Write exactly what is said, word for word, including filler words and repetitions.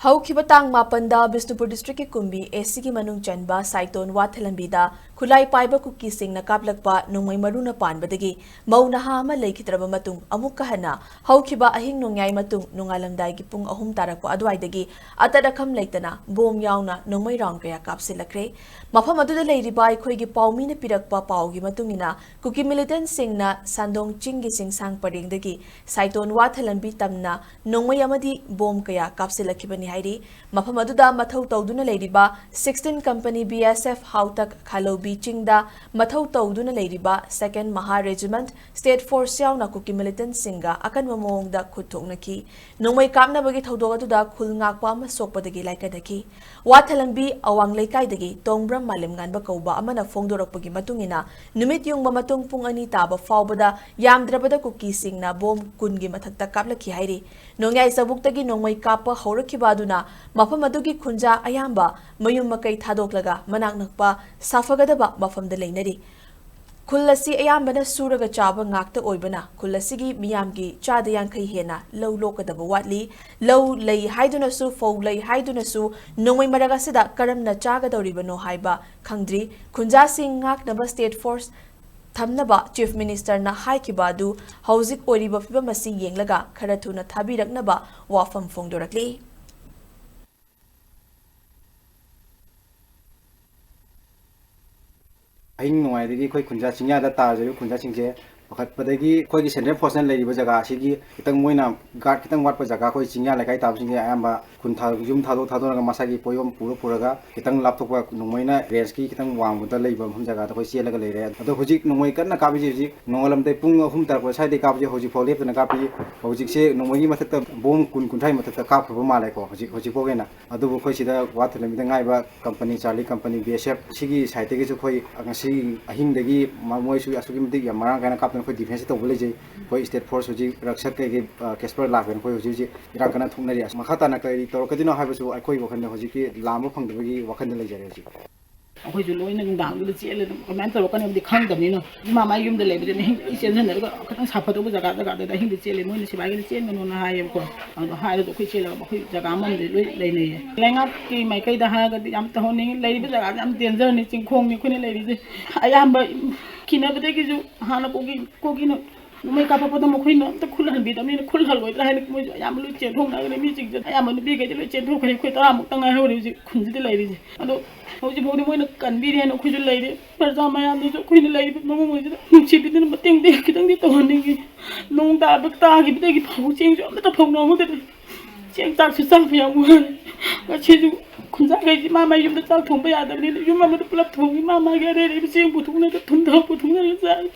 ꯍꯧꯈꯤꯕ ꯇꯥꯡ ꯃꯥꯄꯟꯗ ꯕꯤꯁꯅꯨꯄꯨꯔ ꯗꯤꯁꯇ꯭ꯔꯤꯛꯀꯤ ꯀꯨꯝꯕꯤ ꯑꯦꯁꯤꯒꯤ ꯃꯅꯨꯡ ꯆꯟꯕ ꯁꯥꯏꯇꯣꯟ ꯋꯥꯊ ꯂꯝꯕꯤꯗ ꯈꯨꯠꯂꯥꯏ ꯄꯥꯏꯕ ꯀꯨꯀꯤꯁꯤꯡꯅ ꯀꯥꯞꯂꯛꯄ ꯅꯣꯡꯃꯩ ꯃꯔꯨꯅ ꯄꯥꯟꯕꯗꯒꯤ ꯃꯧ ꯅꯍꯥ ꯑꯃ ꯂꯩꯈꯤꯗ꯭ꯔꯕ ꯃꯇꯨꯡ ꯑꯃꯨꯛꯀ ꯍꯟꯅ ꯍꯧꯈꯤꯕ ꯑꯍꯤꯡ ꯅꯣꯡꯌꯥꯏ ꯃꯇꯨꯡ ꯅꯣꯡꯉꯥꯜꯂꯝꯗꯥꯏꯒꯤ ꯄꯨꯡ ꯑꯍꯨꯝ ꯇꯥꯔꯛꯄ ꯑꯗꯨꯋꯥꯏꯗꯒꯤ ꯑꯇꯠ ꯑꯈꯝ ꯂꯩꯇꯅ ꯕꯣꯝ ꯌꯥꯎꯅ ꯅꯣꯡꯃꯩ ꯔꯥꯎꯟ ꯀꯌꯥ ꯀꯥꯞꯁꯤꯜꯂꯛꯈ꯭ꯔꯦ꯫ ꯃꯐꯝ ꯑꯗꯨꯗ ꯂꯩꯔꯤꯕ ꯑꯩꯈꯣꯏꯒꯤ ꯄꯥꯎꯃꯤꯅ ꯄꯤꯔꯛꯄ ꯄꯥꯎꯒꯤ ꯃꯇꯨꯡ ꯏꯟꯅ, ꯀꯨꯀꯤ ꯃꯤꯂꯤꯇꯦꯟꯠꯁꯤꯡꯅ ꯁꯥꯟꯗꯣꯡ ꯆꯤꯡꯒꯤ ꯆꯤꯡꯁꯥꯡ ꯄꯔꯦꯡꯗꯒꯤ ꯁꯥꯏꯇꯣꯟ ꯋꯥꯊ ꯂꯝꯕꯤ ꯇꯝꯅ ꯅꯣꯡꯃꯩ ꯑꯃꯗꯤ ꯕꯣꯝ ꯀꯌꯥ ꯀꯥꯞꯁꯤꯜꯂꯛꯈꯤꯕꯅꯤ ꯍꯥꯏꯔꯤ꯫ ꯃꯐꯝ ꯑꯗꯨꯗ ꯃꯊꯧ ꯇꯧꯗꯨꯅ ꯂꯩꯔꯤꯕ sixteen company B S F ꯍꯥꯎꯇꯛ ꯈꯥꯂꯧꯕꯤ ꯆꯤꯡꯗ ꯃꯊꯧ ꯇꯧꯗꯨꯅ ꯂꯩꯔꯤꯕ second Mahar Regiment, state force ꯌꯥꯎꯅ ꯀꯨꯀꯤ ꯃꯤꯂꯤꯇꯦꯟꯠꯁꯤꯡꯒ ꯑꯀꯟꯕ ꯃꯑꯣꯡꯗ ꯈꯨꯠ ꯊꯣꯛꯅꯈꯤ꯫ ꯅꯣꯡꯃꯩ ꯀꯥꯞꯅꯕꯒꯤ ꯊꯧꯗꯣꯛ ꯑꯗꯨꯗ ꯈꯨꯜ ꯉꯥꯛꯄ ꯑꯃ ꯁꯣꯛꯄꯗꯒꯤ ꯂꯥꯏꯀꯠꯅꯈꯤ꯫ ꯋꯥꯊ ꯂꯝꯕꯤ ꯑꯋꯥꯡ ꯂꯩꯀꯥꯏꯗꯒꯤ ꯇꯣꯡꯕ꯭ꯔꯝ ꯃꯥꯂꯦꯝꯉꯥꯟꯕ ꯀꯧꯕ ꯑꯃꯅ ꯐꯣꯡꯗꯣꯔꯛꯄꯒꯤ ꯃꯇꯨꯡ ꯏꯟꯅ, ꯅꯨꯃꯤꯠ ꯌꯨꯡꯕ ꯃꯇꯨꯡ ꯄꯨꯡ ꯑꯅꯤ ꯇꯥꯕ ꯐꯥꯎꯕꯗ ꯌꯥꯝꯗ꯭ꯔꯕꯗ ꯀꯨꯀꯤꯁꯤꯡꯅ ꯕꯣꯝ ꯀꯨꯟꯒꯤ ꯃꯊꯛꯇ ꯀꯥꯞꯂꯛꯈꯤ ꯍꯥꯏꯔꯤ꯫ ꯅꯣꯡꯌꯥꯏ ꯆꯕꯨꯛꯇꯒꯤ ꯅꯣꯡꯃꯩ ꯀꯥꯞꯄ ꯍꯧꯔꯛꯈꯤꯕ ꯑꯗꯨꯅ ꯃꯐꯝ ꯑꯗꯨꯒꯤ ꯈꯨꯟꯖꯥ ꯑꯌꯥꯝꯕ ꯃꯌꯨꯝ ꯃꯀꯩ ꯊꯥꯗꯣꯛꯂꯒ ꯃꯅꯥꯛ ꯅꯛꯄ ꯁꯥꯐꯒꯗꯕ ꯃꯐꯝꯗ ꯂꯩꯅꯔꯤ꯫ ꯈꯨꯜ ꯑꯁꯤ ꯑꯌꯥꯝꯕꯅ ꯁꯨꯔꯒ ꯆꯥꯕ ꯉꯥꯛꯇ ꯑꯣꯏꯕꯅ, ꯈꯨꯜ ꯑꯁꯤꯒꯤ ꯃꯤꯌꯥꯝꯒꯤ ꯆꯥꯗ ꯌꯥꯡꯈꯩ ꯍꯦꯟꯅ ꯂꯧ ꯂꯣꯛꯀꯗꯕ ꯋꯥꯠꯂꯤ꯫ ꯂꯧ ꯂꯩ ꯍꯥꯏꯗꯨꯅꯁꯨ, ꯐꯧ ꯂꯩ ꯍꯥꯏꯗꯨꯅꯁꯨ, ꯅꯣꯡꯃꯩ ꯃꯔꯛ ꯑꯁꯤꯗ ꯀꯔꯝꯅ ꯆꯥꯒꯗꯧꯔꯤꯕꯅꯣ ꯍꯥꯏꯕ ꯈꯪꯗ꯭ꯔꯤ꯫ ꯈꯨꯟꯖꯥꯁꯤꯡ ꯉꯥꯛꯅꯕ state force ꯊꯝꯅꯕ Chief Minister ꯅ ꯍꯥꯏꯈꯤꯕ ꯑꯗꯨ ꯍꯧꯖꯤꯛ ꯑꯣꯏꯔꯤꯕ ꯐꯤꯕꯝ ꯑꯁꯤ ꯌꯦꯡꯂꯒ ꯈꯔ ꯊꯨꯅ ꯊꯥꯕꯤꯔꯛꯅꯕ ꯋꯥꯐꯝ ꯐꯣꯡꯗꯣꯔꯛꯂꯤ꯫ ꯑꯍꯤꯡ ꯅꯣꯡꯌꯥꯏꯗꯒꯤ ꯑꯩꯈꯣꯏ ꯈꯨꯟꯖꯥ ꯆꯤꯡꯌꯥꯗ ꯇꯥꯖꯔꯤꯕ ꯈꯨꯟꯖꯥꯁꯤꯡꯁꯦ ꯄꯥꯈꯠꯄꯗꯒꯤ ꯑꯩꯈꯣꯏꯒꯤ central force ꯅ ꯂꯩꯔꯤꯕ ꯖꯒꯥ ꯑꯁꯤꯒꯤ ꯈꯤꯇꯪ ꯃꯣꯏꯅ guard ꯈꯤꯇꯪ ꯋꯥꯠꯄ ꯖꯒꯥ, ꯑꯩꯈꯣꯏ ꯆꯤꯡꯌꯥ ꯂꯩꯀꯥꯏ ꯇꯥꯕꯁꯤꯡꯁꯦ ꯑꯌꯥꯝꯕ ꯈꯨꯟ ꯊꯥ-, ꯌꯨꯝ ꯊꯥꯗꯣꯛ ꯊꯥꯗꯣꯛꯑꯒ ꯃꯁꯥꯒꯤ ꯄꯣꯠꯌꯣꯝ ꯄꯨꯔ ꯄꯨꯔꯒ ꯈꯤꯇꯪ ꯂꯥꯞꯊꯣꯛꯄ ꯅꯣꯡꯃꯩꯅ range ꯀꯤ ꯈꯤꯇꯪ ꯋꯥꯡꯕꯗ ꯂꯩꯕ ꯃꯐꯝ ꯖꯒꯥꯗ ꯑꯩꯈꯣꯏ ꯆꯦꯜꯂꯒ ꯂꯩꯔꯦ꯫ ꯑꯗꯣ ꯍꯧꯖꯤꯛ ꯅꯣꯡꯃꯩ ꯀꯟꯅ ꯀꯥꯞꯄꯤꯁꯦ ꯍꯧꯖꯤꯛ ꯅꯣꯡꯉꯥꯜꯂꯝꯗꯥꯏ ꯄꯨꯡ ꯑꯍꯨꯝ ꯇꯥꯔꯛꯄ ꯁ꯭ꯋꯥꯏꯗꯒꯤ ꯀꯥꯞꯄꯁꯦ ꯍꯧꯖꯤꯛꯐꯥꯎ ꯂꯦꯞꯇꯅ ꯀꯥꯞꯄꯤ꯫ ꯍꯧꯖꯤꯛꯁꯦ ꯅꯣꯡꯃꯩꯒꯤ ꯃꯊꯛꯇ ꯕꯣꯝ ꯀꯨꯟ ꯀꯨꯟꯊ꯭ꯔꯥꯒꯤ ꯃꯊꯛꯇ ꯀꯥꯞꯈ꯭ꯔꯕ ꯃꯥꯜꯂꯦꯀꯣ꯫ ꯍꯧꯖꯤꯛ, ꯍꯧꯖꯤꯛꯐꯥꯎꯒꯤ ꯑꯣꯏꯅ ꯑꯗꯨꯕꯨ ꯑꯩꯈꯣꯏ ꯁꯤꯗ ꯋꯥꯊ ꯂꯝꯕꯤꯗ ꯉꯥꯏꯕ company, Charlie company, B S F ꯁꯤꯒꯤ side ꯇꯒꯤꯁꯨ ꯑꯩꯈꯣꯏ ꯉꯁꯤ ꯑꯍꯤꯡꯗꯒꯤ ꯃ-, ꯃꯣꯏꯁꯨ ꯑꯁꯨꯛꯀꯤ ꯃꯇꯤꯛ ꯌꯥꯝ ꯃꯔꯥꯡ ꯀꯥꯏꯅ ꯀꯥꯞꯇꯅ ꯑꯩꯈꯣꯏ defence ꯇꯧꯕ ꯂꯩꯖꯩ꯫ ꯑꯩꯈꯣꯏ state force ꯍꯧꯖꯤꯛ ꯔꯛꯁꯛ ꯀꯩꯀꯩ, ꯑ, ꯀꯦꯁꯄꯔ ꯂꯥꯛꯇꯅ ꯑꯩꯈꯣꯏ ꯍꯧꯖꯤꯛ ꯍꯧꯖꯤꯛ ꯏꯔꯥꯡ ꯀꯟꯅ ꯊꯣꯛꯅꯔꯤ꯫ ꯑꯁ, ꯃꯈꯥ ꯇꯥꯅ ꯀꯔꯤ ꯇꯧꯔꯛꯀꯗꯣꯏꯅꯣ ꯍꯥꯏꯕꯁꯨ ꯑꯩꯈꯣꯏ ꯋꯥꯈꯜꯗ ꯍꯧꯖꯤꯛꯀꯤ ꯂꯥꯝꯕ ꯐꯪꯗꯕꯒꯤ ꯋꯥꯈꯜꯗ ꯂꯩꯖꯔꯦ ꯍꯧꯖꯤꯛ꯫ ꯑꯩꯈꯣꯏꯁꯨ ꯂꯣꯏꯅ ꯅꯨꯡꯗꯥꯡꯗꯨꯗ ꯆꯦꯜꯂꯦ꯫ ꯑꯗꯨꯝ ꯀꯃꯥꯏꯅ ꯇꯧꯔꯛꯀꯅꯤ ꯍꯥꯏꯕꯗꯤ ꯈꯪꯗꯕꯅꯤꯅ, ꯏꯃꯥ ꯃꯥꯏ ꯌꯨꯝꯗ ꯂꯩꯕꯗꯨꯅ ꯑꯍꯤꯡ ꯂꯣꯏ ꯆꯦꯟꯁꯤꯟꯅꯔꯒ ꯈꯤꯇꯪ ꯁꯥꯐꯗꯧꯕ ꯖꯒꯥ ꯖꯒꯥꯗꯨꯗ ꯑꯍꯤꯡꯗ ꯆꯦꯜꯂꯦ꯫ ꯃꯣꯏꯅ ꯁꯤꯕꯥꯏꯒꯤꯗ ꯆꯦꯟꯒꯅꯣꯅ ꯍꯥꯏꯌꯦꯕꯀꯣ꯫ ꯑꯗꯣ ꯍꯥꯏꯔꯁꯨ ꯑꯩꯈꯣꯏ ꯆꯦꯜꯂꯒ ꯑꯩꯈꯣꯏ ꯖꯒꯥ ꯑꯃꯗꯤ ꯂꯣꯏ ꯂꯩꯅꯩꯌꯦ꯫ ꯂꯩꯉꯥꯛꯀꯤ ꯃꯥꯏꯀꯩꯗ ꯍꯥꯏꯔꯒꯗꯤ ꯌꯥꯝ ꯇꯧꯍꯟꯅꯤꯡꯉꯤ꯫ ꯂꯩꯔꯤꯕ ꯖꯒꯥꯁꯦ ꯌꯥꯝ ꯗꯦꯟꯖꯔꯅꯤ, ꯆꯤꯡꯈꯣꯡꯅꯤ ꯑꯩꯈꯣꯏꯅ ꯂꯩꯔꯤꯁꯦ꯫ ꯑꯌꯥꯝꯕ ꯀꯤꯅꯕꯗꯒꯤꯁꯨ ꯍꯥꯟꯅ ꯀꯣꯀꯤ ꯀꯣꯀꯤꯅ ꯅꯣꯡꯃꯩ ꯀꯥꯞꯄꯛꯄꯗ ꯃꯈꯣꯏꯅ ꯑꯝꯇ ꯈꯨꯠ ꯍꯟꯕꯤꯗꯕꯅꯤꯅ ꯈꯨꯠ ꯍꯜꯂꯣꯏꯗ꯭ꯔꯥ ꯍꯥꯏꯅ ꯃꯣꯏꯁꯨ ꯑꯌꯥꯝꯕ ꯂꯣꯏ ꯆꯦꯟꯊꯣꯛꯅꯈ꯭ꯔꯦ꯫ ꯃꯤꯁꯤꯡꯁꯦ ꯑꯌꯥꯝꯕ ꯅꯨꯄꯤꯈꯩꯗꯤ ꯂꯣꯏ ꯆꯦꯟꯊꯣꯛꯈ꯭ꯔꯦ꯫ ꯑꯩꯈꯣꯏ ꯇꯔꯥꯃꯨꯛꯇ ꯉꯥꯏꯍꯧꯔꯦ ꯍꯧꯖꯤꯛ ꯈꯨꯟꯁꯤꯗ ꯂꯩꯔꯤꯁꯦ꯫ ꯑꯗꯣ ꯍꯧꯖꯤꯛꯐꯥꯎꯗꯤ ꯃꯣꯏꯅ ꯀꯟꯕꯤꯔꯦꯅ ꯑꯩꯈꯣꯏꯁꯨ ꯂꯩꯔꯤ꯫ ꯄ꯭ꯔꯖꯥ ꯃꯌꯥꯝꯗꯁꯨ ꯑꯩꯈꯣꯏꯅ ꯂꯩꯔꯤꯕ ꯃꯐꯝꯁꯤꯗ ꯅꯨꯡꯁꯤꯕꯤꯗꯨꯅ ꯃꯇꯦꯡꯗꯤ ꯈꯤꯇꯪꯗꯤ ꯇꯧꯍꯟꯅꯤꯡꯉꯤ꯫ ꯅꯣꯡ ꯇꯥꯕ ꯇꯥꯈꯤꯕꯗꯒꯤ ꯐꯧ ꯆꯦꯡꯁꯨ ꯑꯃꯠꯇ ꯐꯧꯅꯍꯧꯗ꯭ꯔꯦ꯫ ꯆꯦꯡ ꯆꯥꯛꯁꯨ ꯆꯥꯕ ꯌꯥꯝ ꯋꯥꯔꯦ꯫ ꯉꯁꯤꯁꯨ ꯈꯨꯟꯖꯥꯈꯩꯁꯤ ꯃꯥ ꯃꯥ ꯌꯨꯝꯗ ꯆꯥꯛ ꯊꯣꯡꯕ ꯌꯥꯗꯕꯅꯤꯅ ꯌꯨꯝ ꯑꯃꯗ ꯄꯨꯂꯞ ꯊꯣꯡꯉꯤ꯫ ꯃꯥ ꯃꯥꯒꯤ ꯑꯔꯩ ꯑꯔꯩꯕ ꯆꯦꯡ ꯄꯨꯊꯣꯛꯅꯔꯒ ꯊꯨꯝ ꯊꯥꯎ ꯄꯨꯊꯣꯛꯅꯔꯒ ꯆꯥꯔꯤ꯫